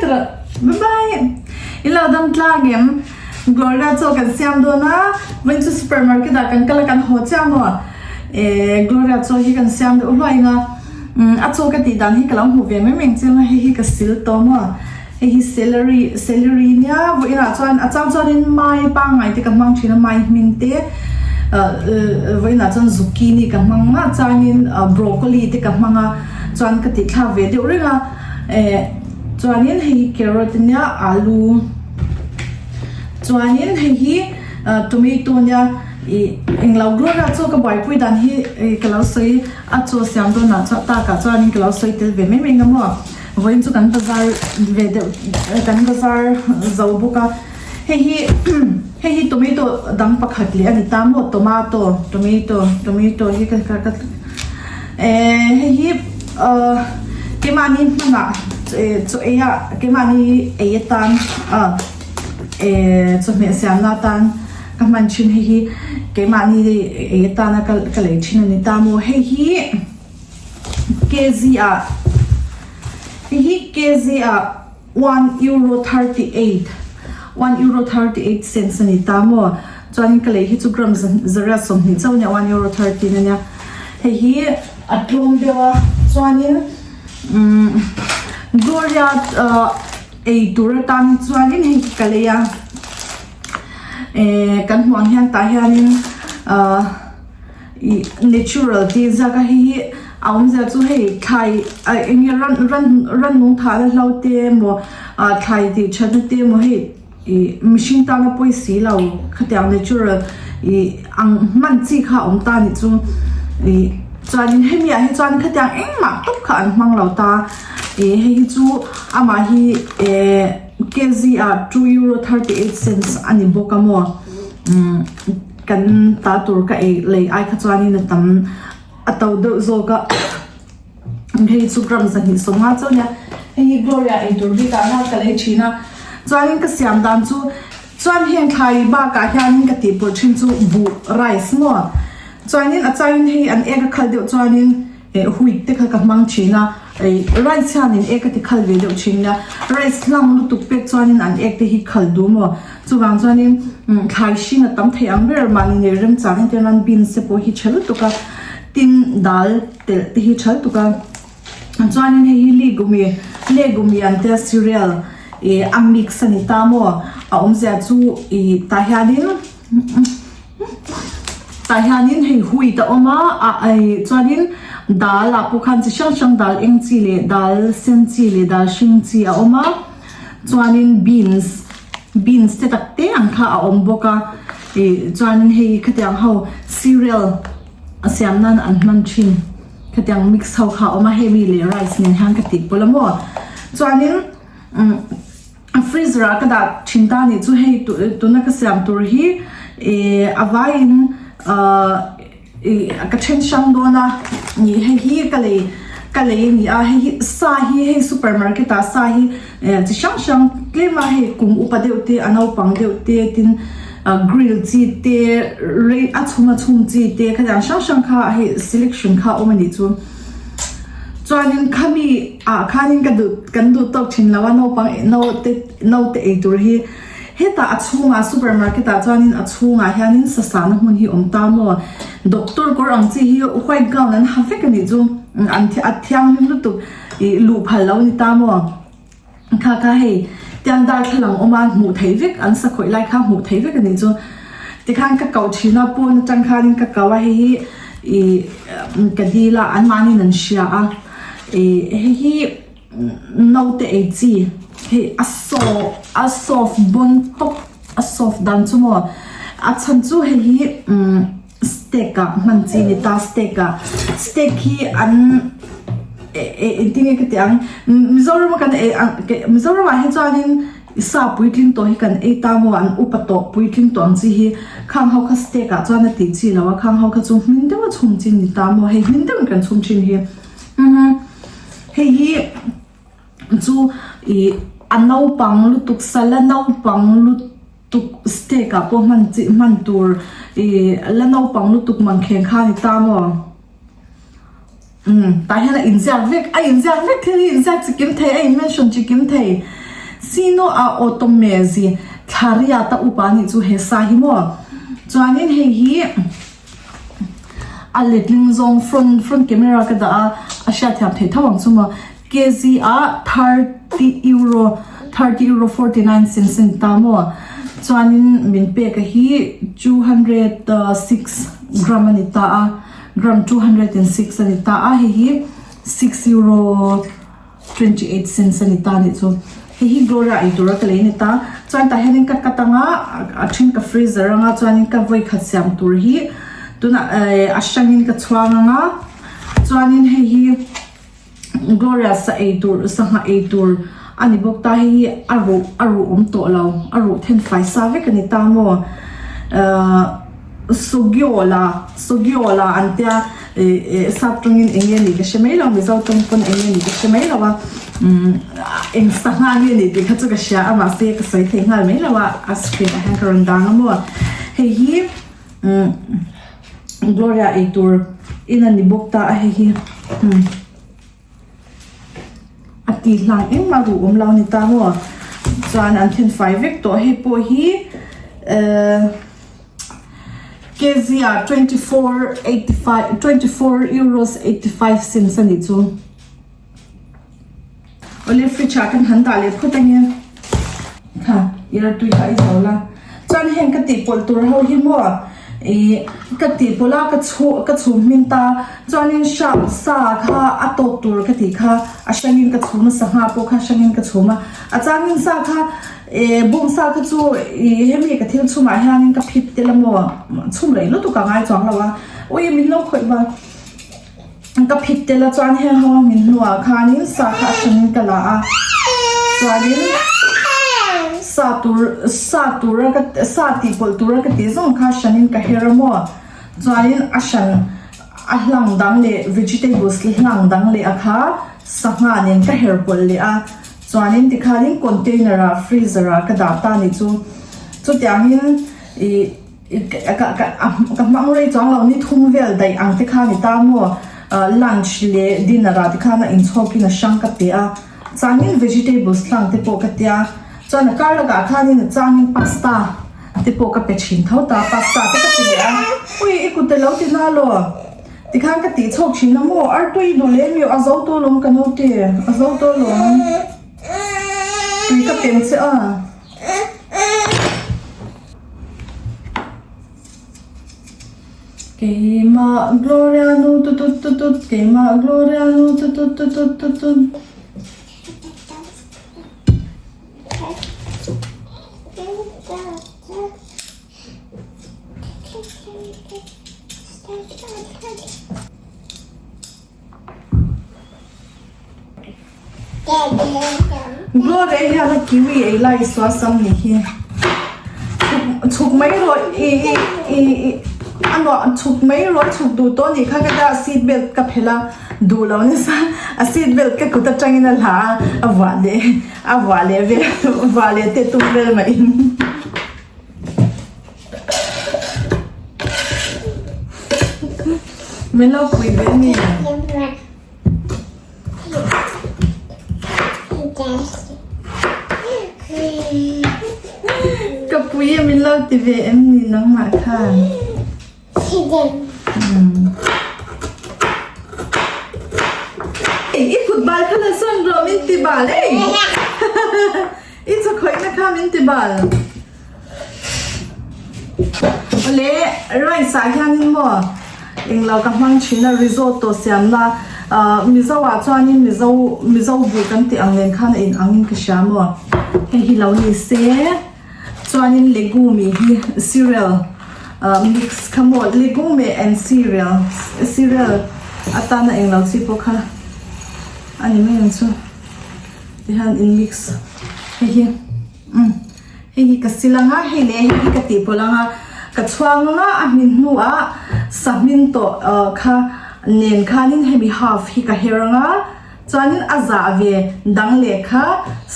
rawh. Bye bye. In lo dam tlang em? Gloria chaw kan siam dawn a, vawiin chu supermarket ah kan kal a kan haw chiah maw? Eh Gloria chaw hi kan siam deuh hluai ang a, umm a chaw ka tih dan hi ka lo hmuh ve mai mai ang chiang a, hei hi ka sil tawh maw? Hei hi celery celery nia vawiin ah chuan a chang chuanin mai pangngai te ka hmang thin a, mai hmin te ah vawiin ah chuan zucchini ka hmang a changin broccoli te ka hmang a chuan ka tih thlak ve deuh reng a eh chuanin hei hi carrot ania alu chuanin hei hi tomato ania ih englo gloria chu ka buaipui dan hi ka lo sawi a chaw siam dawnah chuan takah chuanin ka lo sawi tel ve mai mai ang maw. Vawiin chu kan bazar ve deuh kan bazar zo bawk a hei hi hei hi tomato dang pakhat leh a ni ta maw tomato tomato tomato hi ka ka ka eh hei hi ah keimahni hmanah eh chaw ei ah keimahni ei atan ah eh chawhmeh siamna atan ka hman thin hei hi keimahni ei atana ka ka lei thin a ni ta maw hei hi. Kg ah hi kg ah €1.38 €1.38 cents a ni ta maw chuanin ka lei hi chu gram zariat 20 chauh a nia €1.13 a nia hei hi a tlawm deuh a chuanin umm Gloria ah ei tur atan hi chuanin hei hi ka lei a eh kan hmuh ang hian tah hianin ah. Ih natural tih ziak a hei hi a awmzia chu hei thlai ah eng nge ran ran rannung thah na hlo te emaw ah thlai tih that na te emaw hei ih mihring tana pawi si lo khatiang natural ih ang hman chi kha a awm ta anih chu ih chuanin hemi ah hi chuan khatiang engmah tawp kha an hmang lo ta ih hei hi chu amah hi eh kg ah €2.38 a ni bawk a maw umm. Kan ta tur ka ei lei ai kha chuanin a tam a to deuh zawk a hei chu gram 250 chauh ania hei hi Gloria ei tur bik ah hian ka lei thin a chuanin ka siam dan chu chuan heng thlai bakah hianin ka tih pawlh thin chu buh rice maw chuanin a changin hei an ek a khal deuh chuanin Eh wheat te kha ka hmang thin a, eh rice hianin ek a ti khal ve deuh thin nia, rice hlang lutuk pek chuanin an ek te hi khal duh maw, chuvang chuanin umm thlai hring a tam thei ang ber mahni nei remchang entir nan beans te pawh hi tha lutuk a, tin dal telh te hi tha lutuk a, chuanin hei hi legume legume an tia cereal eh a mix a ni ta maw, a awmzia chu ih tah hianin. Tah hianin hei wheat a awm a ah ei chuanin dal ah pawh khan chi hrang hrang dal eng chi leh dal sen chi leh dal hring chi a awm a chuanin beans beans te tak te ang kha a awm bawk a ih chuanin hei khatiang ho cereal a siam nan an hman thin khatiang mix ho kha a awm a hei mi leh rice nen hian ka tih pawlh a maw chuanin umm. A freezer ah ka dah thin ta anih chu hei tuna ka siam tur hi ih a vaiin ahh ih ka then hrang dawn a ih hei hi ka lei ka lei a ni a hei hi sa hi hei supermarket ah sa hi eh chi hrang hrang tlem a hei kum upa deuh te a naupang deuh te tin ah grill chi te rei a chhum a chhum chi te khatiang hrang hrang kha hei selection kha a awm anih chu chuanin khami ah khanin ka duh kan duh tawk thin lo a naupang naute naute ei tur hi hetah a chhungah supermarket ah chuanin a chhungah hianin sasana hmun hi awm ta maw doctor kawr ang chi hi white gown an ha vek anih chu an a thianghlim lutuk ih luh phal lo a ni ta maw. Kha kha hei tiang darthlalang awm a hmuh theih vek an sakhawih lai kha hmuh theih vek a nih chu tikhan ka koh thin a pawn atang khanin ka ko a hei hi ih ka dil a anmahniin an hria a ih hei hi naute ei chi hei a saw a soft bawn tawp a soft dan chu maw a chhan chu hei hi umm. Steak ah hman chi ni ta steak ah steak hi an engtin nge ka tih ang Mizoram a kan ei ang Mizoram ah hi chuanin sa puitling tawh hi kan ei ta maw an upa tawh puitling tawh ang chi hi khang ho kha steak ah chuan a tih chi lo a khang ho kha chu hmin deuh a chhum chi ni ta maw hei hmin deuhin kan chhum thin hi hei hi chu ih a naupang lutuk sala naupang lutuk. Tuk steak ah pawh hman chi hman tur ih la naupang lutuk mangkheng kha a ni ta maw? Umm tah hian a inziak vek a inziak vek thil hi inziak chi kim thei a in mention chi kim thei. Sino a otto mesi thla riat a upa nih chu he sa hi maw. Chuanin hei hi a letling zawng front front camera ka dah a, a hriatthiam theih tho ang chu maw. Kg ah 30 euro, 30 euro 49 cents a ni ta maw? Chuanin min pek a hi 206 gram a ni ta a, gram 206 a ni ta a, hei hi 6 euro 28 cents a ni ta a nih chu. Hei hi Gloria ei tura ka lei a ni ta. Chuan tah hianin ka cut anga a then ka freezer anga chuanin ka vawikhat siam tur hi tunah a hrangin ka chhuang anga chuanin hei hi. Gloria sa ei tur sangha ei tur a ni bawk ta hei hi a ruh a ruh awm tawh lo a ruh then fai sa vek a ni ta maw ahh sawgiola sawgiola an tia ih ih sap tawngin eng nge ni ka hre mai lo mizo tawng pawn eng nge ni ka hre mai lo a umm eng sangha nge ni tih kha chu ka hria a mahse ka sawi thei nghal mai lo a a screen ah hian ka rawn dang a maw hei hi umm. Gloria ei tur in a ni bawk ta a hei hi umm a tih hlang engmah duh awm lo a ni ta maw chuan an then fai vek tawh hei pawh hi ehh kg ah 24 85 24 euros 85 cents a nih chu. Awle fridge ah kan han dah leh phawt ange kha i artui kha i zo la chuan heng ka tih pawlh tur ho hi maw ih ka tih pawlh a ka chhu ka chhum hmin ta chuanin sha sa kha a tawk tur ka tih kha a hrangin ka chhum a sangha pawh kha a hrangin ka chhum a a changin sa kha ih bawng sa kha chu ih hemi ka thil chhumah hianin ka phit tel a maw chhum rei lutuk a ngai chuang lo a ui min lo khawih va. Ka phit tel a chuan heng ho min hnuah khanin sa kha a hranin ka la a chuanin sa tur sa tura ka sa tih pawlh tura ka tih zawng kha hranin ka her a maw chuanin a hran a hlang dang leh vegetables hlang dang leh a kha sangha nen ka her pawlh leh a chuanin tikhanin container ah freezer ah ka dah ta nih chu chutiangin ih. Ka hmang rei chuang lo ni thum vel daih ang te kha ni ta maw lunch leh dinner ah te khan a inchhawkin a hrang ka pe a changin vegetables hlang te pawh ka tia chuan a kar lakah khanin a changin pasta te pawh ka pe thin tho ta pasta te ka ti leh a ui i kut alo ti na law tikhan ka tih chhawk thin a maw artui duh leh mi a zo tawh lawm ka naute a zo tawh lawm tui ka peng che a. Keimah Gloria nu tut tut tut tut keimah Gloria nu tut tut tut tut tut tut. Gloria hian a kiwi ei lai sual sam ni hi chhuk mai rawh i i i i a nuah chhuk mai rawh chhuk duh tawh anih kha ka tia seat belt ka phelh a duh lo nasa a seat belt ka kut atangin a hla a a vuah leh a vuah leh vel vuah leh te tum vel mah in. Min lo pui ve mi? Ka pui e min lo ti ve em ni nangmah khan? I kut bal kha la sawn rawh min ti bal ei. I chawkhawihna kha min ti bal. Awle rice ah hianin maw englo ka hmang thin a risotto siamna ah mizo ah chuanin mizo mizo buh kan tih ang nen khan a in ang in ka hria maw hei hi lo ni se chuanin legume hi cereal ah mix kha maw legume and cereal cereal atana englo chi pawh kha a ni mai ang chu tihian in mix hei hi umm. Hei hi ka sil anga, hei leh hei hi ka tih pawlh anga, ka chhuang anga a hmin hnuah sahmin tawh kha nen khanin hemi half hi ka her anga, chuanin a zah ve dang leh kha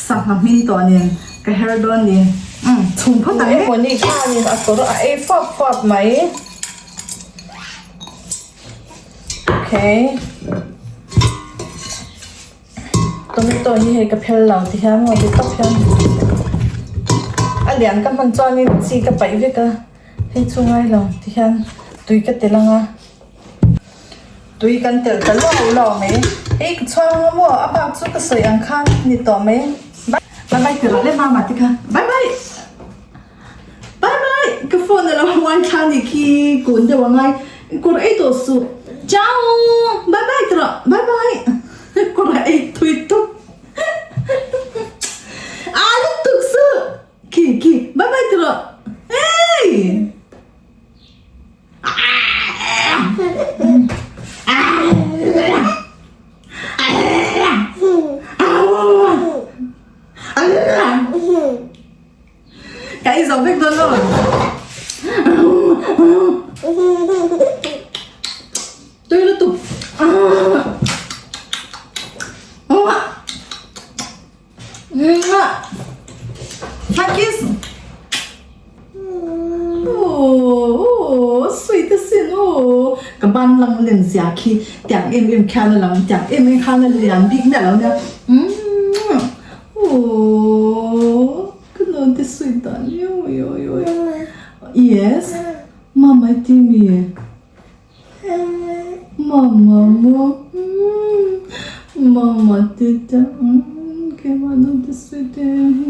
sangha hmin tawh nen ka her dawn ni. Umm chhum phawt ang e. Mawni khanin a kawr a ei fap fap mai. Okay. Tomato hi hei ka phel lo ti hian maw ti tawp hian a lian ka hman chuanin chi ka paih vek a hei chu ngai lo ti hian tui ka telh ang a tui kan telh ta luau luau mai hei ka chhuang ang maw a bak chu ka sawi ang khan ni tawh mai bye bye ti rawh le mama te kha bye bye. Bye bye ka phone a lo ngaithla a nih khi kun deuh a ngai kawr ei tawh suh ciao bye bye ti rawh bye bye kawr a ei thui tawp a lutuk suh khi khi bye bye ti rawh hey. Ka ei zo vek dawn lo. Tui lutuk. Hakis. Oh, sweet asin oh. Ka ban lang len zia khi tiang em em khian a lang tiang em em khan a lian bik miah lo nia. Aww ka nawn te sawi dan io io io yes mama i ti mi mama maw mama te te keimah nawn te sawi te hi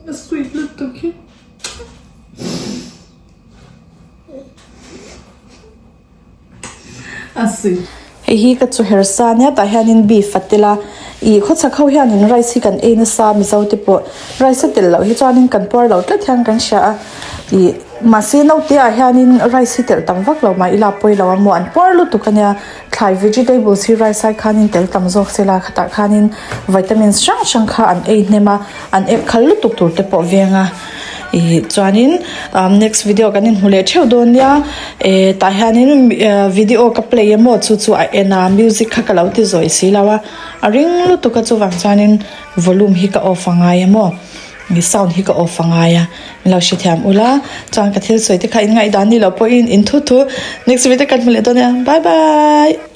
a sweet lutuk hi. A si. Hei hi ka chu her sa nia tah hianin beef a tel a ih khawchhak ho hianin rice hi kan ei nasa mizo te pawh rice a tel loh hi chuanin kan puar lo tlat hian kan hria a ih mahse naute ah hianin rice hi telh tam vak lo mah ila pawi lo a maw an puar lutuk ania thlai vegetables hi rice ai khanin tel tam zawk se la khatah khanin vitamins hrang hrang kha an ei hnem a an ep khal lutuk tur te pawh veng a. Ih chuanin umm next video kan inhmu leh theuh dawn nia eh tah hianin video ka play emaw chu chu a en a music kha ka lo ti zawi si lo a a ring lutuk a chuvang chuanin volume hi ka off a ngai emaw ih sound hi ka off a ngai a min lo hrethiam ula chuan ka thil sawi te kha in ngaihdan ni loh pawhin in thu thu next video kan hmu leh dawn nia bye bye.